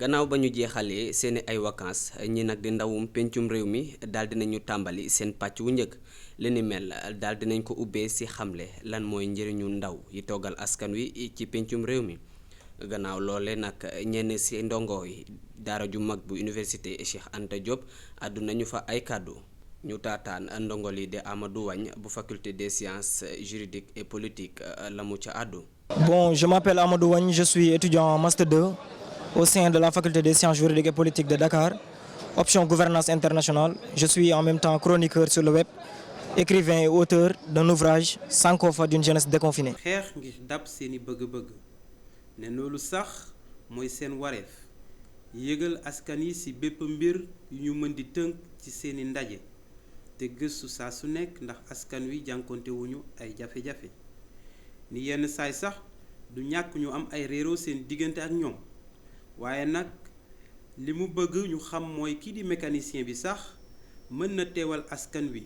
gannaaw ba ñu jeexalee seeni ay vacances ñi nag di ndawum pencum réew mi daal dinañu tàmbali seen pàcc wu njëkk li ni mel daal dinañ ko ubbee ci xamle lan mooy njëriñu ndaw yi toggal askan wi ci pencum réew mi gannaaw loole nag ñenn ci ndongo yi daara ju mag bu université Cheikh Anta Diop àddu nañu fa ay kàddu ñu taataan ndongo li de Amadou Wagne bu faculté des sciences juridiques et politiques la mu ca àddu. Bon, je m'appelle Amadou Wagne, je suis étudiant en Master 2 au sein de la faculté des sciences juridiques et politiques de Dakar, option gouvernance internationale. Je suis en même temps chroniqueur sur le web, écrivain et auteur d'un ouvrage Sankofa d'une jeunesse déconfinée. xeex ngir dab seeni bëgg-bëgg ne loolu sax mooy seen wareef yëgal askan yi ci bépp mbir yu ñu mën di tënk ci seeni ndaje te gëstu saa su nekk ndax askan wi jànkonte wuñu ay jafe-jafe ni yenn saay sax du ñàkk ñu am ay réeroo seen diggante ak ñoom waaye nag li mu bëgg ñu xam mooy kii di mécanicien bi sax mën na teewal askan wi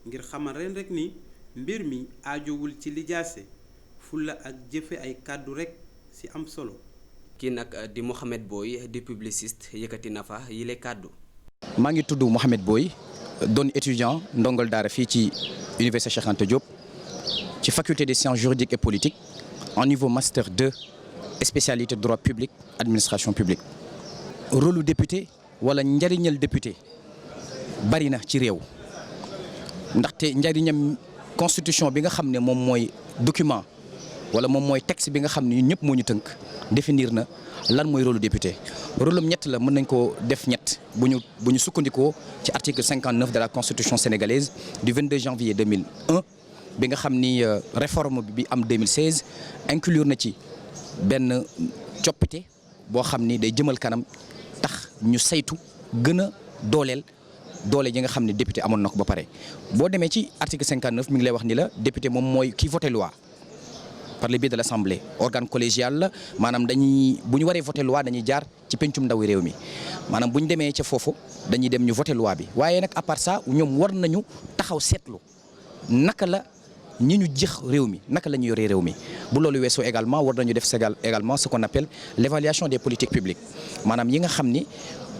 ngir xamal ren rek ni mbir mi aajowul ci lijaase fulla ak jëfe ay kàddu rek ci am solo. kii nag di Mohamed Boy di publiciste yëkkati na fa yile kàddu. maa ngi tudd Mohamed Boy doon étudiant ndongol daara fii ci université Cheikh Anta Diop ci faculté des sciences juridiques et politiques en niveau master 2 spécialité droit public administration publique. rôle député wala njariñal député bari na ci réew ndaxte njariñam constitution bi nga xam ne moom mooy document wala moom mooy texte bi nga xam ne ñun ñëpp moo ñu tënk définir na lan mooy rôle député rôle am ñett la mën nañ ko def ñett bu ñu sukkandikoo ci article 59 de la constitution sénégalaise du 22 janvier 2001 bi nga xam ni réforme bi am 2016 inclure na ci benn coppite boo xam ni day jëmal kanam tax ñu saytu gën a doole ji nga xam ne député amoon na ko ba pare boo demee ci article 59 mi ngi lay wax ni la député moom mooy kii voté loi par le biais de l'assemblée organe collégial la maanaam bu ñu waree voté loi dañuy jaar ci pencum ndawi réew mi maanaam bu ñu demee ca foofu dañuy dem ñu voté loi bi waaye nag à part ça ñoom war nañu taxaw seetlu naka la ñi ñu jëx réew mi naka la ñu yoree réew mi bu loolu weesoo également war nañu def également ce qu'on appelle l'évaluation des politiques publiques maanaam yi nga xam ni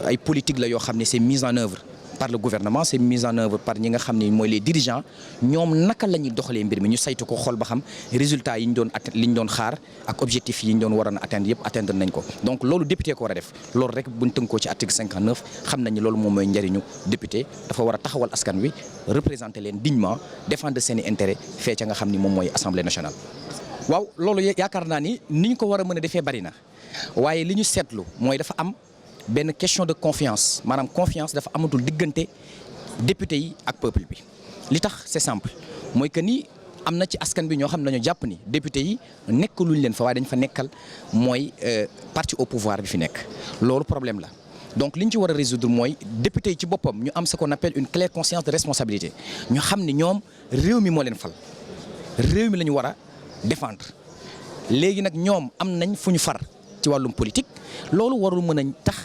ay politique la yoo xam ni c'est mise en œuvre par le gouvernement c'est mise en œuvre par ñi nga xam ni mooy les dirigeants ñoom naka la ñuy doxalee mbir mi ñu saytu ko xool ba xam résultats yi ñu doon xaar ak objectifs yi ñu doon waroon a atteindre yëpp atteindre nañ ko donc loolu député ko war a def loolu rek buñ tënkoo ci article 59 xam nañ ni loolu moom mooy njëriñu député dafa war a taxawal askan wi représenter leen dignement défendre seeni intérêt fee ca nga xam ni moom mooy assemblée nationale. waaw loolu yaakaar naa ni ñu ko war a mën a defee bari na waaye li ñu seetlu mooy dafa am benn question de confiance maanaam confiance dafa amatul diggante député yi ak peuple bi li tax c'est simple mooy que ni am na ci askan bi ñoo xam ne dañoo jàpp ni député yi nekkaluñ leen fa waaye dañ fa nekkal mooy parti au pouvoir bi fi nekk loolu problème la donc li ñu ci war a résoudre mooy député yi ci boppam ñu am ce qu'on appelle une claire conscience de responsabilité ñu xam ni ñoom réew mi moo leen fal réew mi la ñu war a défendre léegi nag ñoom am nañ fu ñu far ci wàllum politique loolu warul mën a tax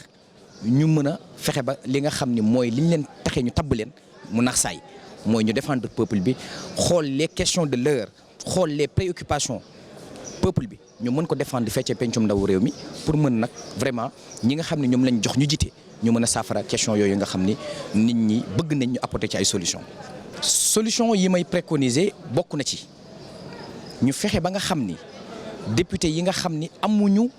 ñu mën a fexe ba li nga xam ni mooy li ñu leen taxee ñu tabb leen mu nax saay mooy ñu défendre peuple bi xool les questions de l'heure xool les préoccupations peuple bi ñu mën ko défendre feccee pencum ndaw réew mi pour mën nag vraiment ñi nga xam ne ñoom lañ jox ñu jiite ñu mën a saafara question yooyu nga xam ni nit ñi bëgg nañ ñu apporter ci ay solutions. solution yi may préconiser bokk na ci ñu fexe ba nga xam ni député yi nga xam ni amuñu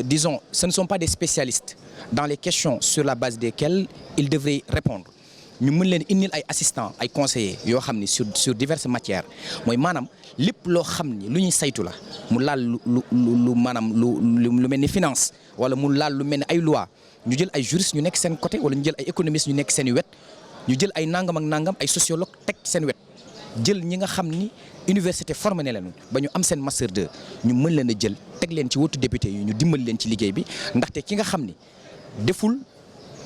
disons ce ne sont pas des spécialistes dans les questions sur la base desquelles ils devraient répondre ñu mën leen indil ay assistants ay conseillers yoo xam ni sur diverses matières mooy maanaam lépp loo xam ni lu ñuy saytu la mu laal lu maanaam lu mel ni finance wala mu laal lu mel ni ay loi ñu jël ay juristes ñu nekk seen côté wala ñu jël ay économistes ñu nekk seen wet ñu jël ay nangam ak nangam ay sociologues teg seen wet jël ñi nga xam ni université formé na leen ba ñu am seen master 2 ñu mën leen a jël teg leen ci wotu député yi ñu dimbali leen ci liggéey bi ndaxte ki nga xam ni deful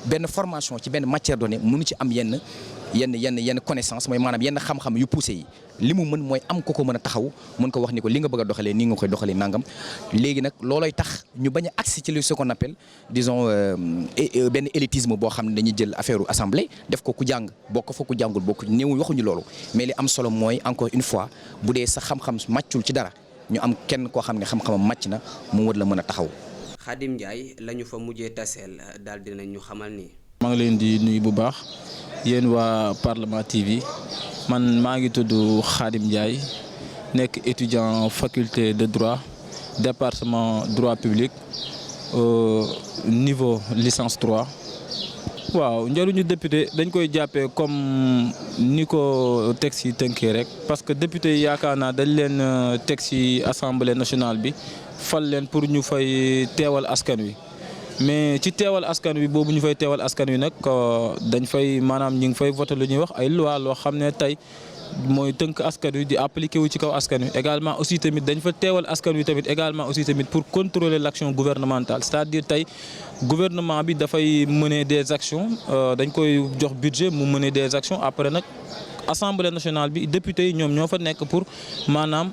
benn formation ci benn matière donnée mënu ci am yenn connaissance mooy maanaam yenn xam-xam yu poussé yi li mu mën mooy am ko mën a taxaw mën ko wax ni ko li nga bëgg a doxalee nii nga koy doxalee nangam léegi nag loolooy tax ñu bañ a agsi ci ce qu'on appelle disons benn élitisme boo xam ne dañuy jël affaire assemblée def ko ku jàng bokk fa ku jàngul bokk néew waxuñu loolu mais li am solo mooy encore une fois bu dee sa xam-xam màccul ci dara ñu am kenn koo xam ne xam-xamam màcc na mu war la mën a taxaw. Khadim Ndiaye lañu fa mujjee taseel daal dinañ ñu xamal ni. maa ngi leen di nuyu bu baax yéen waa Parlement TV man maa ngi tudd Khadim Ndiaye nekk étudiant faculté de droit département droit public niveau licence 3. waaw njëriñu député dañ koy jàppee comme ni ko texte yi tënkee rek parce que député yi yaakaar naa dañ leen teg ci assemblée nationale bi fal leen pour ñu fay teewal askan wi. mais ci teewal askan wi boobu ñu fay teewal askan wi nag dañ fay maanaam ñu ngi fay voté lu ñuy wax ay loi loo xam ne tey mooy tënk askan wi di appliqué wu ci kaw askan wi également aussi tamit dañ fa teewal askan wi tamit également aussi tamit pour contrôler l'action gouvernementale c'est-à-dire tey gouvernement bi dafay mener des actions dañ koy jox budget mu mener des actions après nag assemblée nationale bi député yi ñoom ñoo fa nekk pour maanaam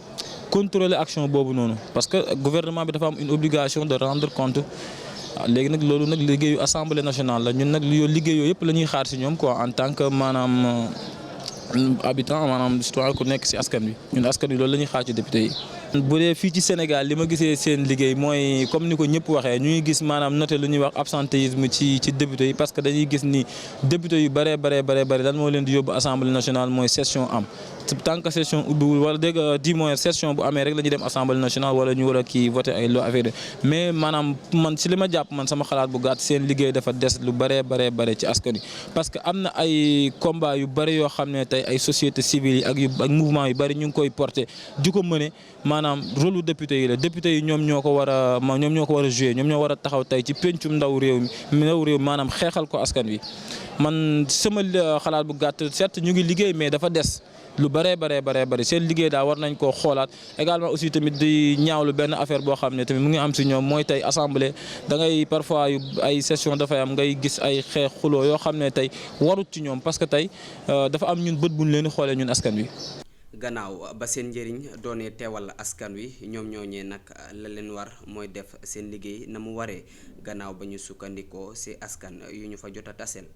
contrôler action boobu noonu parce que gouvernement bi dafa am une obligation de rendre compte. léegi nag loolu nag liggéeyu assemblée nationale la ñun nag liggéey yooyu yëpp la ñuy xaar ci ñoom quoi en tant que maanaam habitant maanaam citoyen ku nekk ci askan wi ñun askan wi loolu la ñuy xaar ci député yi. bu dee fii ci Sénégal li ma gisee seen liggéey mooy comme ni ko ñëpp waxee ñu ngi gis maanaam noté lu ñuy wax absentéisme ci député yi parce que dañuy gis ni député yu bëree lan moo leen di yóbbu assemblée nationale mooy session am. tant que session ubbiwul wala dégg di moins session bu amee rek la ñuy dem assemblée nationale wala ñu war a kii voté ay loi affaire mais maanaam man ci li ma jàpp man sama xalaat bu gàtt seen liggéey dafa des lu bëree ci askan wi parce que am na ay combat yu bëri yoo xam ne tey ay société civile yi ak mouvement yu bëri ñu ngi koy porté di ko mëne maanaam rôle lu député yi la député yi ñoom ñoo ko war a jouer ñoom ñoo war a taxaw tey ci pencum ndaw réew mi maanaam xeexal ko askan wi man sama xalaat bu gàtt certes ñu ngi liggéey mais dafa des lu bëree seen liggéey daal war nañ koo xoolaat également aussi tamit di ñaawlu benn affaire boo xam ne tamit mu ngi am ci ñoom mooy tey assemblée da ngay parfois ay session dafay am ngay gis ay xeex xuloo yoo xam ne tey warut ci ñoom parce que tey dafa am ñun bët bu ñu leen di xoolee ñun askan wi. gannaaw ba seen njëriñ doonee teewal askan wi ñoom ñooñee nag la leen war mooy def seen liggéey na mu waree gannaaw ba ñu sukkandikoo ci askan yu ñu fa jot a taseel.